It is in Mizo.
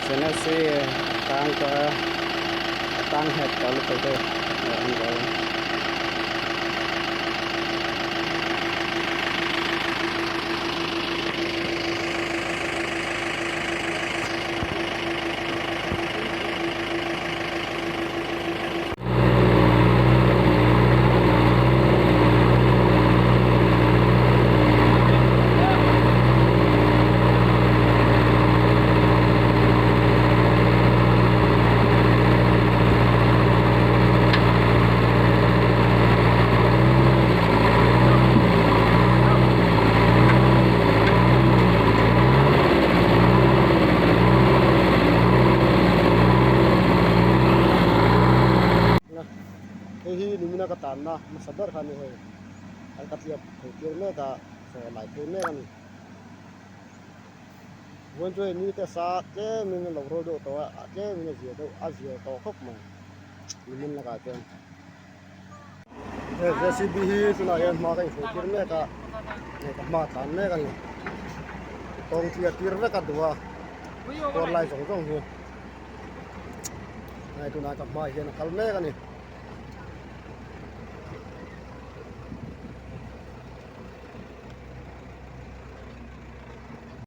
Genesee a tang tawh a a tang nghet tawh lutuk hei an lo. Hei hi nimina ka tanna hmasa ber kha a ni hei an ka tliak thei tir mek a saw lai phei mek a ni vawiin chu hei ni te sa tlemin a lo rawl deuh tawh a tlemin a zia deuh a zia tawh khawp mai nimin lakah chuan he J C B hi tunah hian hma ka inhruai tir mek a hei ka hma a tlan mek a ni tawng tliah tir vek a duh a kawr lai zawng zawng hi hei tunah ka hmaah hian a kal mek a ni.